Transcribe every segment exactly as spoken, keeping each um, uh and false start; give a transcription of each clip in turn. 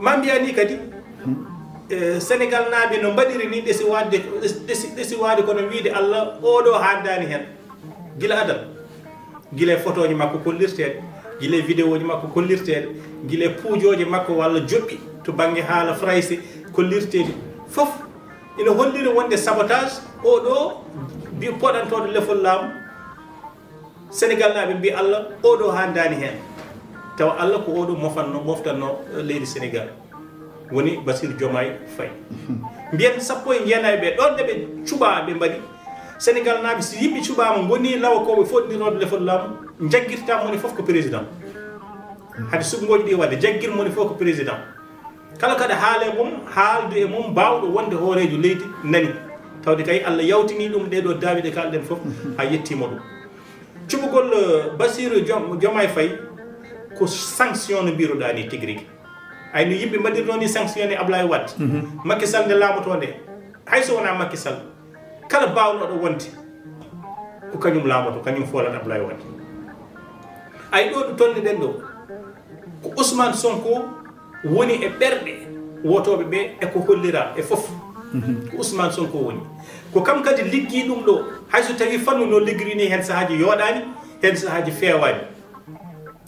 Ma mbiya ni kadi, eh, Sénégal naaɓe no mbaɗiri ni, ɗesi waɗde, ɗesi, ɗesi waɗde kono wiide Allah, oɗo handaani heen. Gila adal, gila e photoji makko kollirteeɗe, gila e vidéoji makko kollirteeɗe, gila e puujooje makko walla joɓɓi to bannge haala frayse kollirteeɗi, fof ina holliri wonde sabotage, oɗo bi-, poɗantooɗo lefol laamu. Sénégal naaɓe mbi Allah, oɗo handaani heen. Tawa Allah ko oɗo mofanno, moftanno, eh, leydi Sénégal. Woni Bassirou Diomaye Faye. Mbiyen sappo e jeenayi ɓe, ɗon nde ɓe cuɓaa ɓe mbaɗi. Sénégal naaɓe, si yimɓe cuɓaama, ngoni lawa ko ɓe foɗnirooɓe lefol laamu, jaggirta moni fof ko président. Hade suɓngooji ɗi waɗde, jaggir moni fof ko président. Kala kaɗa haala e mum, haaldu e mum, baawɗo wonde hooreejo leydi nani. Tawde kay Allah yawtini ɗum ɗee ɗoo daawi ɗe kaalɗen fof, haa yettiima ɗum. Cuɓugol, eh, Bassirou Diom-, Diomaye Faye ko sanction no mbiruɗaa ni tigi rigi. Ay no yimɓe mbaɗirnoo ni sanctionné Ablaye Wade. Mhm. Macky Sall nde laamotoo nde, hay so wonaa Macky Sall, kala baawnoɗo wonde ko kañum laamoto, kañum foolata Ablaye Wade. Ay ɗo ɗo tolniɗen ɗo, ko Ousmane Sonko woni e ɓerɗe wotooɓe ɓe e ko hollira e fof. Mhm. Ko Ousmane Sonko woni. Ko kam kadi liggi ɗum ɗo, hay so tawi fannu no liggiri ni, heen sahaaji yooɗaani, heen sahaaji feewaani.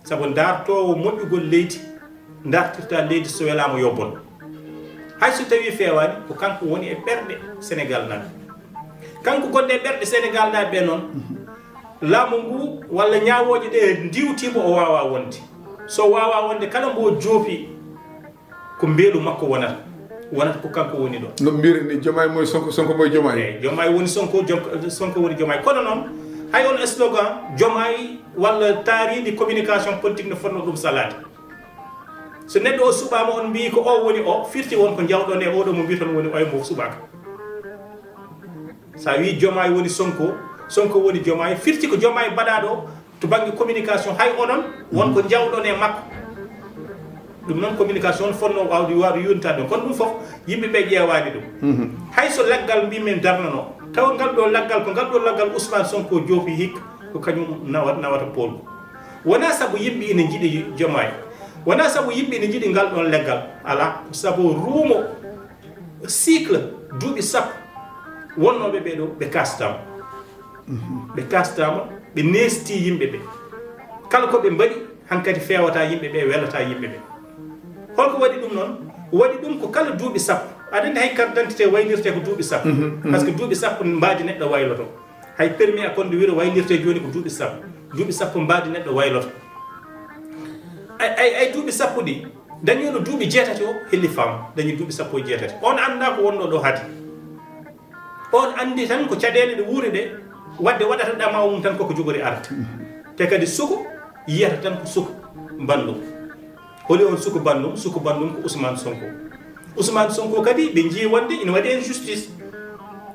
Sabu dartoowo moƴƴugol leydi, dartirta leydi so welaama yo bon. Hay so tawi feewaani, ko kanko woni e ɓerɗe Sénégal naaɓe. Kanko gonɗo e ɓerɗe Sénégal naaɓe ɓe noon, laamu ngu walla ñaawooje ɗe ndiwtiima o waawaa wonde. So waawaa wonde, kala mbo joofi ko mbeelu makko wonata. Wonata ko kanko woni ɗo. No mbiri ni, Diomaye moy Sonko, Sonko moy Diomaye. Eey, Diomaye woni Sonko, Jom-, Sonko woni Diomaye. Kono noon, hay on slogan, Diomaye walla taariindi communication politique no fotnoo ɗum salaade. So neɗɗo o suɓaama, on mbiyi ko o woni o, firti won ko njawɗon e oɗo mo mbiton woni oya mo suɓaaka. So a wii Diomaye woni Sonko, Sonko woni Diomaye, firti ko Diomaye mbaɗaa ɗo to bannge communication, hay onon won ko njawɗon e makko. Ɗum noon communication fotnoo waawde, waawde yuurnitaade ɗum. Kono ɗum fof yimɓe ɓe ƴeewaani ɗum. Mhm. Hay so laggal mbi min darnanoo, tawa ngal ɗo laggal, ko ngal ɗo laggal Ousmane Sonko joofi hikka, ko kañum nawa-, nawata poolgu. Wonaa sabu yimɓe ina njiɗi Diomaye, wonaa sabu yimɓe ina njiɗi ngal ɗoon leggal, alaa, ko sabu ruumo cycle duuɓi sappo wonnooɓe ɓee ɗo, ɓe kaastaama. Mhm. Ɓe kaastaama, ɓe neesti yimɓe ɓe. Kala ko ɓe mbaɗi, hankadi feewataa yimɓe ɓe, welataa yimɓe ɓe. Holko waɗi ɗum noon? Waɗi ɗum ko kala duuɓi sappo. Aɗa anndi hay carte d'identité waylirtee ko duuɓi sappo. Mhm, mhm. Par ce que duuɓi sappo mbaadi neɗɗo wayloto. Hay permis à conduire waylirtee jooni ko duuɓi sappo. Duuɓi sappo mbaadi neɗɗo wayloto. Ay, ay, ay duuɓi sappo ɗi, dañuno duuɓi jeetati o, hellifaama, dañi duuɓi sappo e jeetati. On anndaa ko wonnoo ɗo hadi. On anndi tan ko caɗeele ɗe wuuri ɗe, waɗde waɗata ɗama mum tan koko jogori arde. Te kadi suko yiyata tan ko suko banndum. Holi on suko banndum? Suko banndum ko Ousmane Sonko. Ousmane Sonko kadi ɓe njii wonde ina waɗi injustice.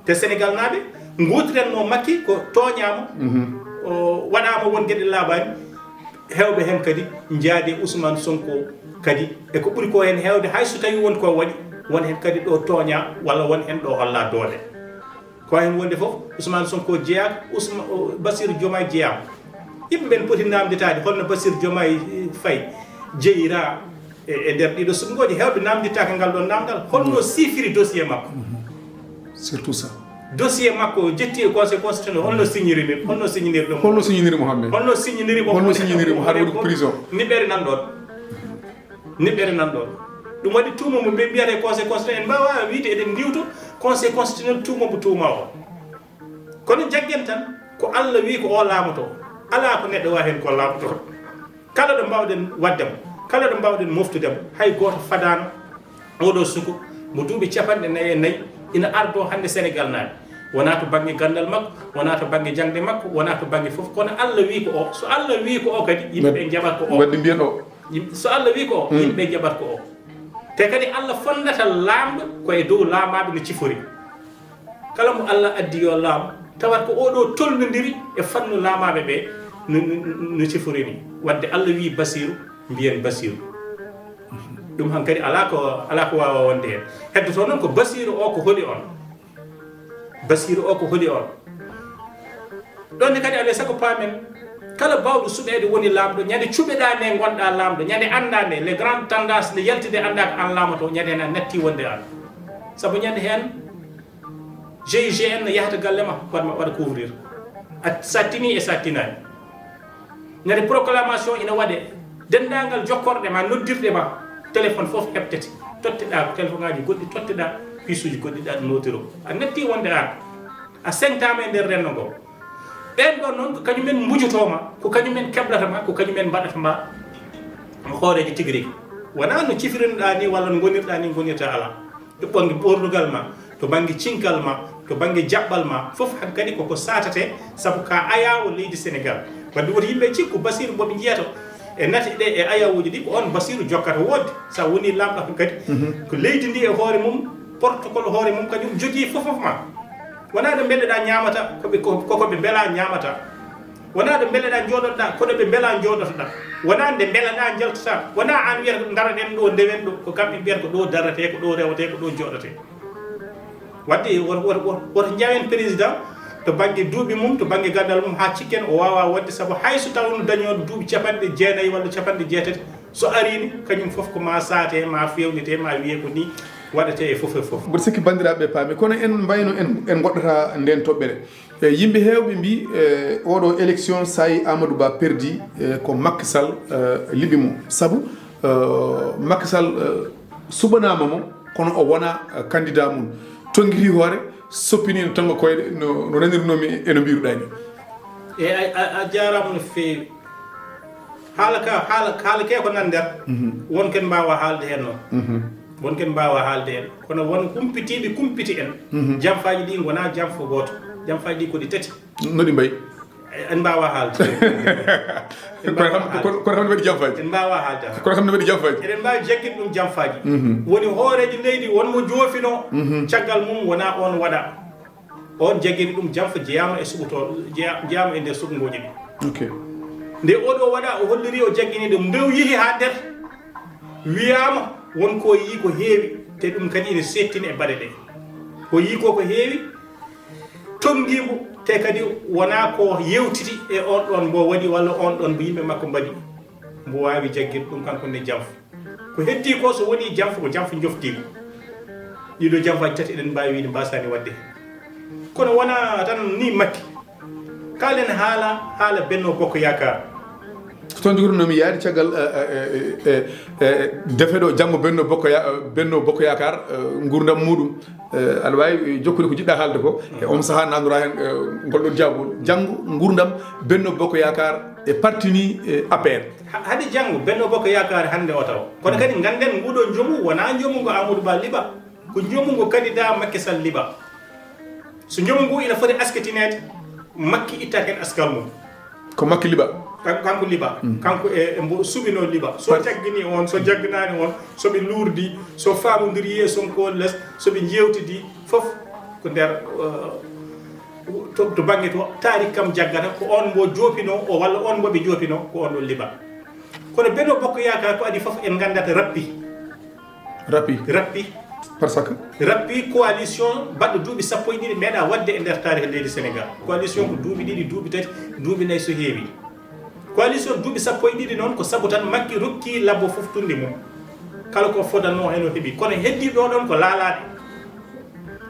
Te Sénégal naaɓe ngootiranno Macky ko tooñaama, mhm, o waɗaama won geɗe laabaani. Heewɓe heen kadi njaadi e Ousmane Sonko kadi, e ko ɓuri ko heen heewde, hay so tawii won ko waɗi, won heen kadi ɗo tooñaa walla won heen ɗo hollaa doole. Ko heen wonde fof, Ousmane Sonko jeyaaka, Ousma-, o, Bassirou Diomaye jeyaama. Yimɓe ɓen poti naamnditaade holno Bassirou Diomaye, eh, Faye jeyiraa e, e nder ɗiɗo suɓngooji. Heewɓe naamndittaaka ngal ɗoon naamndal. Holno siifiri dossier makko? Surtout ça. Dossier makko o jetti e Conseil constitutionnel, holno signiri ni, holno signiri ɗum? Holno signiri mo hannde? Holno signiri mo? Holno signiri mo? Haɗa waɗi ko prison? Niɓɓere nan ɗoon. Niɓɓere nan ɗoon. Ɗum waɗi tuuma mo ɓe mbiyata e Conseil constitutionnel, en mbaawaa wiide eɗen ndiwto Conseil constitutionnel tuuma mo tuuma o. Kono jaggen tan ko Allah wi ko o laamoto. Alaa ko neɗɗo waawi heen ko laamoto. Kala ɗo mbaawɗen waɗde mo, kala ɗo mbaawɗen moftude mo, hay gooto fadaano oɗo suko mo duuɓi capanɗe nayi e nayi ina ardoo hannde Senegal naaɓe. Wonaa to bannge ganndal makko, wonaa to bannge jaŋde makko, wonaa to bannge fof, kono Allah wi ko o. So Allah wi ko o kadi, yimɓe ɓe njaɓat ko o. Wadde mbiyen o. Yim-, so Allah wi ko o, hmm, yimɓe njaɓat ko o. Te kadi Allah fonndata laamɗo ko e dow laamaaɓe no cifori. Kala mo Allah addi yo laam, tawat ko oɗo tolnodiri e fannu laamaaɓe ɓe no, no, no cifori ni. Wadde Allah wi Basiiru, mbiyen Basiiru. Ɗum hankadi alaa ko, alaa ko waawa wonde heen. Heddoto noon ko Basiiru o ko holi on? Basiiru o ko holi on? Ɗon ne kadi alay sago paamen, kala baawɗo suɓeede woni laamɗo, ñande cuɓeɗaa nde ngonɗaa laamɗo, ñande anndaa nde, les grandes tendances nde yalti nde anndaa ko an laamoto, ñande heen a natti wonde an. Sabu ñande heen G I G N no yahata galle ma, waɗa ma, waɗa couvrir. A sattinii e sattinani. Ñande proclamation ina waɗe, denndaangal jokkorɗe ma, noddirɗe ma, téléphone fof heɓtete. Totteɗaa ko téléphone ŋaaji goɗɗi, totteɗaa piisuuji goɗɗi, ɗa notiro. A natti wonde an, a seŋtaama e nder renndo ngo. Ɓeen ɗoon noon ko kañumen mbujotoo ma, ko kañumen keblata ma, ko kañumen mbaɗata ma hooreejo tigi rigi. Wonaa no cifrinɗaa ni walla no ngonirɗaa ni ngonirta, alaa. To bannge ɓoornugal ma, to bannge cinkal ma, to bannge jaɓɓal ma, fof hankadi koko satate, sabu ka ayaawo leydi Senegal. Wadde woto yimɓe cikku Basiiru mboɓe njiyata e nate ɗe e ayawuji ɗi, ko on Basiiru jokkata woodde. Sa woni laamɗo hankadi, ko leydi ndi e hoore mum, protocole hoore mum, kañum jogii fof fof ma. Wonaa ɗo mbeleɗaa ñaamata, ko ɓe, ko, ko ɓe mbelaa ñaamata. Wonaa ɗo mbeleɗaa njooɗotoɗaa, ko ɗo ɓe mbelaa njooɗotoɗaa. Wonaa nde mbeleɗaa njaltotaa. Wonaa aan wiyata ko ndaroɗen ɗo, ndewen ɗo, ko kamɓe mbiyata ko ɗo daratee, ko ɗo rewetee, ko ɗo jooɗotee. Wadde woto, woto, woto, woto njawen président to bannge duuɓi mum, to bannge ganndal mum, haa cikken o waawaa wonde, sabu hay so tawno dañooɗo duuɓi capanɗe jeenayi walla capanɗe jeetati, so arii ni, kañum fof ko ma saate, ma feewnite, ma wiye ko ni waɗetee e fof e fof. Mboɗo sikki banndiraaɓe ɓe paami, kono en mbayno en, en ngoɗɗata ndeen toɓɓere. E yimɓe heewɓe mbii, e, oɗo élection, so tawi Amadou Ba perdi, e, ko Macky Sall, e, liɓi mo. Sabu, e, Macky Sall, e, suɓanaama mo, kono o wona, e, candidat mum. Tonngiti hoore, soppini no tonnga koyɗe, no, no nanirnoomi e no mbiruɗaa ni. E, a, a, a jaaraama no feewi. Haala ka, haala, haala ke ko nan nder. Mhm. Won ken mbaawa haalde heen noon. Mhm. Won ken mbaawa haalde heen. Kono won kumpitiiɓe kumpiti en. Mhm. Jamfaaji ɗi ngonaa jamfo gooto. Jamfaaji ɗi ko ɗi tati. No ɗi mbayi? En mbaawa haalde. En kono mbaawa xam, haalde. Kono, kono xam ne mbaɗi jamfaaji? En mbaawa haalde. Kono xam ne mbaɗi jamfaaji? Eɗen mbaawi jaggirde ɗum jamfaaji. Mhm. Woni hooreejo leydi, won mo joofino. Mhm. Caggal mum wonaa on waɗa. On jagiri ɗum jamfa jeyaama e suɓotoo-, jeya-, jeyaama e nder suɓngooji ɗi. Ok. Nde oɗo waɗa, o holliri, o jaggini ɗum. Nde o yehi haa nder, wiyaama won ko yii ko heewi, te ɗum kadi ene seettini e baɗe ɗe. Ko yii ko ko heewi, tonngi mo, te kadi wonaa ko yewtiti e on ɗon mbo waɗi walla on ɗon mbo yimɓe makko mbaɗi. Mbo waawi jaggirde ɗum kanko ne jamfa. Ko heddii ko, so wonii jamfa, ko jamfa njoftiigu. Ɗiɗo jamfaaji tati eɗen mbaawi wiide mbaasaani waɗde heen. Kono wonaa tan ni Makki. Kaalen haala, haala Benno Bokk Yaakaar. Ko toon jogorno mi yaade caggal, eh, eh, eh, eh, eh, defe ɗo janngo Benno Bokk Ya-, Benno Bokk Yaakaar, eh, nguurndam muuɗum. Eh, aɗa waawi jokkude ko jiɗɗa haalde ko. E on sahaa nanndora heen, eh, ngol ɗon jaabol. Janngo nguurndam Benno Bokk Yaakaar e parti ni, eh, A P R. Ha-, hade janngo Benno Bokk Yaakaar hannde o taw. Kono kadi ngannden nguɗo njomu wonaa njomu ngo Amadou Ba liɓa. Ko njomu ngo candidat Macky Sall liɓa. So njomu ngu ina foti askitineede, Makki itta heen askal mum. Ko Makki liɓa? Kan-, kanko liɓa. Mm. Kanko e, e mbo suɓinoo liɓa. So jaggini on, so jagginaani on, so ɓe luurdi, so faamondiri e Sonko les, so ɓe njeewtidi, fof ko nder, eh, to, to bannge to tarik kam jaggata, ko on mbo joopinoo o walla on mbo ɓe joopinoo, ko on ɗon liɓa. Kono Benno Bokk Yaakaar ko adi fof en nganndata rappi. Rappi. Rappi. Par ce que? Rappi coalition baɗɗo duuɓi sappo e ɗiɗi meeɗa waɗde e nder taarih leydi Sénégal. Coalition ko duuɓi ɗiɗi, duuɓi tati, duuɓi nayi so heewi. Coalition duuɓi sappo e ɗiɗi noon ko sabu tan Makki rokki labbo fof tundi mum. Kala ko fodannoo heen o heɓi. Kono heddii ɗo ɗon ko laalaaɗe.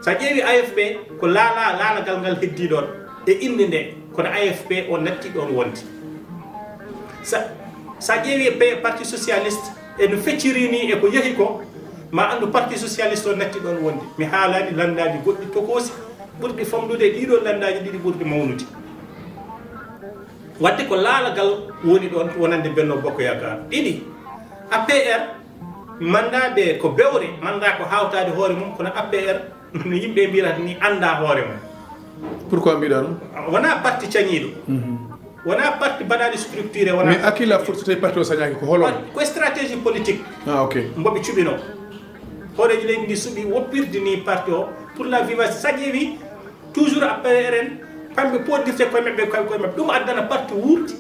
So a ƴeewi A F P, ko laala-, laalagal ngal heddii ɗoon e innde nde, kono A F P o natti ɗoon wonde. Sa, sa ƴeewi pe-, Parti Socialiste e no fecciri ni e ko yehi ko, ma anndu Parti Socialiste o natti ɗoon wonde. Mi haalaani lanndaaji goɗɗi tokoosi ɓurɗi famɗude e ɗiɗo lanndaaji ɗiɗi ɓurɗi mawnude. Waɗde ko laalagal woni ɗoon wonande Benno Bokk Yaakaar. Ɗiɗi, A P R mandat ɓe ko bewre, mandat ko hawtaade hoore mum, kono A P R no yimɓe mbirata ni annda hoore mum. Pourquoi mbiɗa ɗum? Wona parti cañiiɗo. Mhm. Wona parti mbaɗaani structuré, wona. Mais à qui la faute so tawi parti o sañaaki, ko holo? Parti, ko stratégie politique. Ah, ok. Mboɓe cuɓino. Hooreeji leydi ndi suɓi woppirde ni parti o pour la vivacité. Sa ƴeewi, toujours A P R en, kamɓe poɗdirte koye maɓɓe, koye, koye maɓɓe. Ɗum addana parti wuurdi.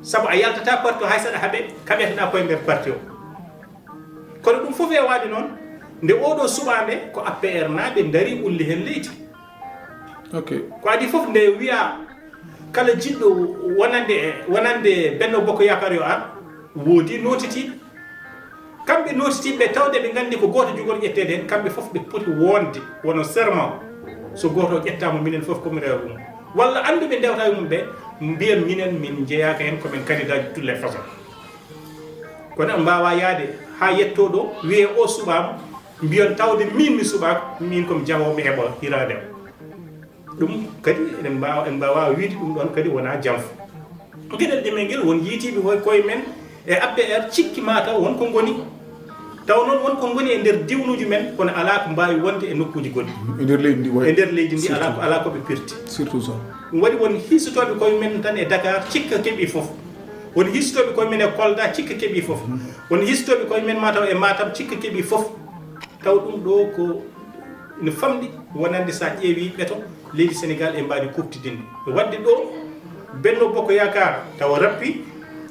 Sabu a yaltata parti o hay saɗa haɓe, kaɓeteɗa koye nder parti o. Kono ɗum fof e waade noon, nde oɗo suɓaande ko A P R naaɓe ndari ulli heen leydi. Ok. Ko adii fof nde wiyaa kala jiɗɗo wonande wonande Benno Bokk Yaakaar yo ar, woodi nootitiiɓe. Kamɓe nootitiiɓe tawde ɓe nganndi ko gooto jogori ƴetteede heen, kamɓe fof ɓe poti wonde wano serment, so gooto o ƴettaama minen fof ko mi rewa ɗum. Walla annduɓe ndewta e mum ɓe mbiya minen min njeyaaka heen, ko men candidat de toutes les façons. Kono en mbaawaa yahde haa yettoo ɗo wiyee o suɓaama, mbiyon tawde miin mi suɓaaka, miin ko mi jahoowo mi heɓa hiraande am. Ɗum kadi eɗen mbaawa en mbaawaa wiyde ɗum ɗoon kadi wonaa jamfa. Geɗel ɗimel ngel won yiytiiɓe koye men e A P R cikki maa taw won ko ngoni. Taw noon won ko ngoni e nder diwnuuji men kono alaa ko mbaawi wonde e nokkuuji goɗɗi. E nder leydi ndi E nder leydi ndi alaa ko alaa ko ɓe pirti. Surtout ça. Ɗum waɗi won hisotooɓe koye men tan e Dakar cikka keɓi fof. Won hisotooɓe koye men e Kolda cikka keɓi fof. Won hisotooɓe koye men maa taw e Matam cikka keɓi fof. Taw ɗum ɗo ko no famɗi wonande so a ƴeewi ɓeto leydi Sénégal e mbaadi kuuɓtidinde. Waɗde ɗo Benno Bokk Yaakaar tawa rappi,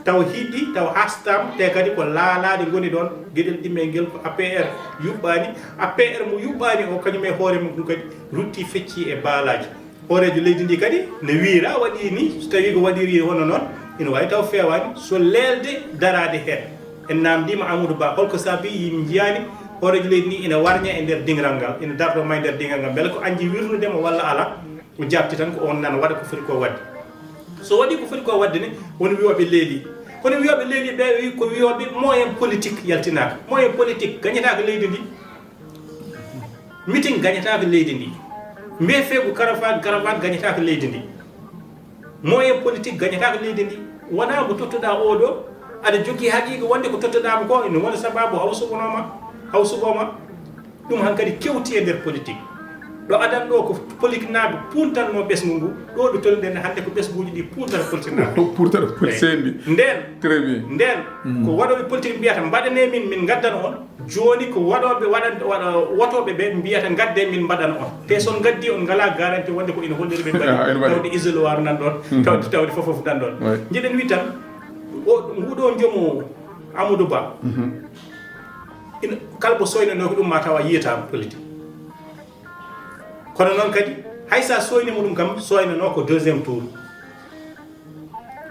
tawa hiɗɗi, tawa hastaama, te kadi ko laalaaɗe ngoni ɗoon. Geɗel ɗimel ngel ko A P R yuɓɓaani, A P R mo yuɓɓaani o kañum e hoore mum ɗum kadi rutti fecci e baalaaji. Hooreejo leydi ndi kadi ne wiyra waɗi ni, so tawii ko waɗiri hono noon, ina waawi taw feewaani, so leelde daraade heen. En naamndiima Amadou Ba, holko saabi yim njiyaani hooreejo leydi ndi ina warña e nder diŋral ngal, ina darto ma e nder diŋral ngal, mbele ko anji wirnude mo walla alaa, o jaabti tan ko oon nana waɗa ko foti ko waɗde. So waɗi ko foti ko waɗde ne, won wiyooɓe leeli. Kono wiyooɓe leeli ɓe wi ko wiyooɓe moyen politique yaltinaaka. Moyen politique gañataaka leydi ndi. Meeting gañataaka leydi ndi. Mbiye feegu caravane caravane gañataaka leydi ndi. Moyen politique gañataaka leydi ndi. Wonaa mo tottuɗaa oo ɗo, aɗa jogii haqiiqa wonde ko tottuɗaa mo ko ina wona sabaabu haw suɓanoo ma, haw suɓoo ma. Ɗum hankadi kewti e nder politique. Ɗo adan ɗo ko politiknaaɓe puuntanno ɓesngu ngu, ɗo ɗo tolniɗen hannde ko ɓesnguuji ɗi puuntata politiknaaɓe. Puuntata politique ndi. Ndeen, Très bien. Ndeen, ko waɗooɓe politique mbiyata mbaɗanee min, min ngaddan on. Jooni ko waɗooɓe waɗan waɗa wotooɓe ɓe mbiyata ngadde min mbaɗan on. Te so on ngaddi on ngalaa garanti wonde ko ina holliri ɓe mbaɗi. Ah, ina mbaɗi. Tawde isoloir nan ɗon, tawde tawde fofof nan ɗon. Ouais. Njiɗen wi tan o nguɗo jomo Amadou Ba. Ina kala mo soynanoo ko ɗum ma taw a yiyataama politique. Kono noon kadi hay so a soynii mo ɗum kam soynanoo ko deuxième tour.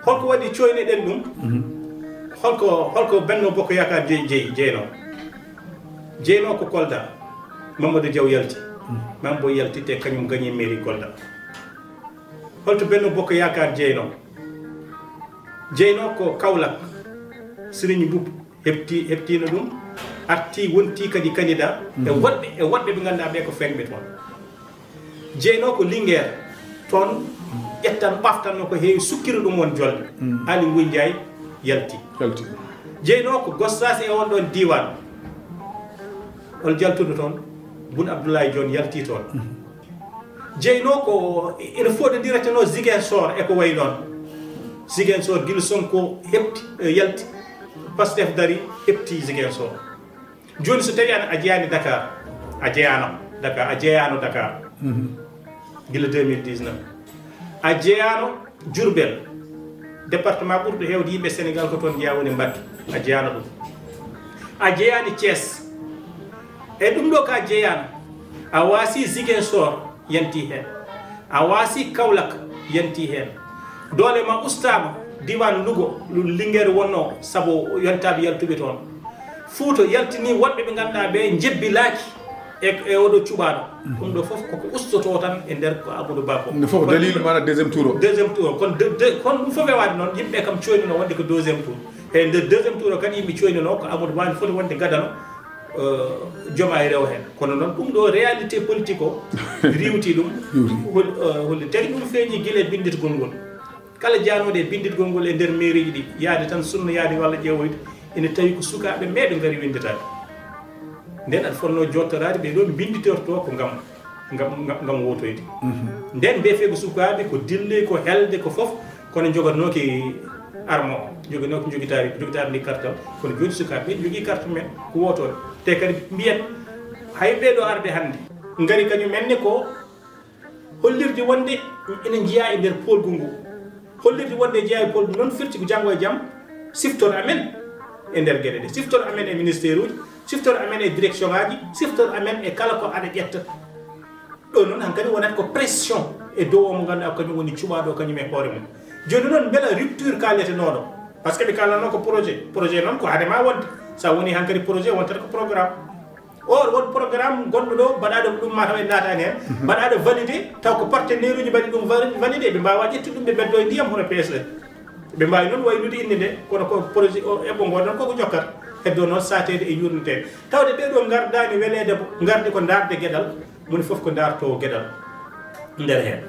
Holko waɗi coyneɗen ɗum? Holko holko Benno Bokk Yaakaar jeyi jeyi jeynoo? Jeynoo ko Kolda, Mamadou Diaw yalti. Mambo yalti te kañum gañi mairie Kolda. Holto Benno Bokk Yaakaar jeynoo? Jeynoo ko Kaolack, Serigne Mboup heɓti heɓtiino ɗum, arti wonti kadi candidat e woɗɓe e woɗɓe ɓe ngannduɗaa ɓe ko fengɓe toon. Jeynoo ko Linguère, toon ƴettan ɓaftan no ko heewi sukkira ɗum won jolde. Aly Ngouille Ndiaye yalti. Yalti. Jeynoo ko Gossas e on ɗon diiwaan. Hol jaltuɗo toon? Boun Abdallah Dionne yalti toon. Jeynoo ko ina foɗondirateno Ziguinchor e ko wayi noon. Ziguinchor gila Sonko heɓti e yalti, Pastef dari heɓti Ziguinchor. Jooni so tawi a jeyaani Dakar, a jeyaano Dakar, a jeyaano Dakar. Gila deux mille dix-neuf a jeyaano Diourbel, département ɓurɗo heewde yimɓe Sénégal ko toon jeyaa woni Mbacké, a jeyaano ɗum. A jeyaani Thiès. E ɗum ɗo ka jeyaano, a waasi Ziguinchor yanti heen, a waasi Kaolack yanti heen. Doole ma ustaama diiwaan Louga, Linguère wonnoo sabu yontaaɓe yaltuɓe toon. Fuuta yaltini woɗɓe ɓe ngannduɗaa ɓe njebbilaaki e e oɗo cuɓaaɗo. Ɗum ɗo fof koko ustotoo tan e nder ko Amadou Ba ko. Ɗum fof ko dalil maanaam deuxième tour o. Deuxième tour o. Kono de- de- kono ɗum fof wewaade noon yimɓe kam coynino wonde ko deuxième tour. E nder deuxième tour o kadi yimɓe coynino ko Amadou Ba ne foti wonde gadano Diomaye rewa heen. Kono noon ɗum ɗo réalité politique o riiwti ɗum. Hol- eh, holli tagi ɗum feeñi gila e binnditgol ngol. Kala jaanooɗo e binnditgol ngol e nder mairie ji ɗi, yahde tan sunnoyaade walla ƴeewoyde, ina tawi ko sukaaɓe meeɗe ngari winnditaade. Nden aɗa fotnoo jooɗtoraade ɓee ɗoo mbinnditortoo ko ngam ngam ngam ngam wootoyde. Nden mbiyetee ko sukaaɓe ko dille ko helde ko fof, kono njogatnooki arme o, njogatnooki njogitaari njogitaari ndi kartal. Kono jooni sukaaɓe ɓe njogii carte mumen ko wootooɓe. Te kadi mbiyen hay ɓee ɗoo arɓe hannde ngari kañum en ne ko hollirde wonde ina njiyaa e nder poolgu ngu. Hollirde wonde jeyaa e poolgu noon firti ko janngo e jam siftor amen e nder geɗe ɗe, siftor amen e ministère uji, siftor amen e direction ngaji, siftor amen e kala ko aɗa ƴetta. Ɗo noon hankadi wonata ko pression e dow o mo ngannduɗaa ko kañum woni cuɓaaɗo kañum e hoore mum. Jooni noon mbela rupture kaaletenooɗo, par ce que ɓe kaalanno ko projet, projet noon ko haade ma wonde, so a woni hankadi projet wontata ko programme. Or won programme gonɗo ɗo mbaɗaaɗo ɗum ma taw en naataani heen, mbaɗaaɗo validé taw ko partenaire uji mbaɗi ɗum validé, ɓe mbaawa ƴettude ɗum ɓe mbeddo e ndiyam hono P S E. Ɓe mbaawi noon waylude innde nde, kono ko projet o eɓɓo ngo noon koko jokkata, heddo noon saateede e yurneteede. Tawde ɓee ɗoo ngardaani weleede, ngardi ko ndaarde geɗal, moni fof ko ndaartoo geɗal nder heen.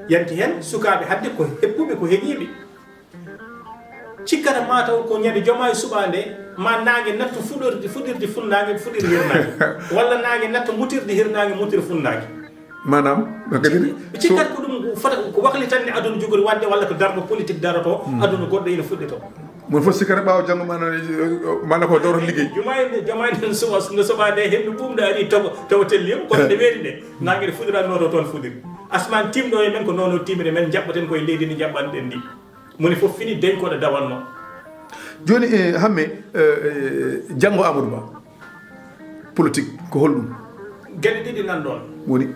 Yanti heen sukaaɓe hannde ko heppuɓe, ko heñiiɓe. Cikkata ma taw ko ñande jomaa e suɓaande, ma naange nattu fuɗirde, fuɗirde funnaange, fuɗirde hirnaange. Walla naange nattu mutirde hirnaange, mutira funnaange. Maanaam, no kadi ɓe cikkat ko ɗum fota ko waklitande aduna jogori waɗde walla ko dargo politique daroto, aduna goɗɗo ina fuɗɗito. Mon fof sikkata ɓaawo janngo mana, mana ko dawro liggey. Juma en, juma en suwa, no soɓa nde hendu ɓum nde ari tawa, tawa tellima, kono nde weeri nde, nangede fuɗiranno to toon fuɗiri. Asman timɗo e men ko nono timire men jaɓɓaten koye leydi ndi jaɓɓanɗen ndi. Moni fof fini deñ koɗo dawanno. Jooni, e, Hamme, e, e, janngo Amadou Ba, politique, ko holɗum? Geɗe ɗiɗi nan ɗoon. Woni?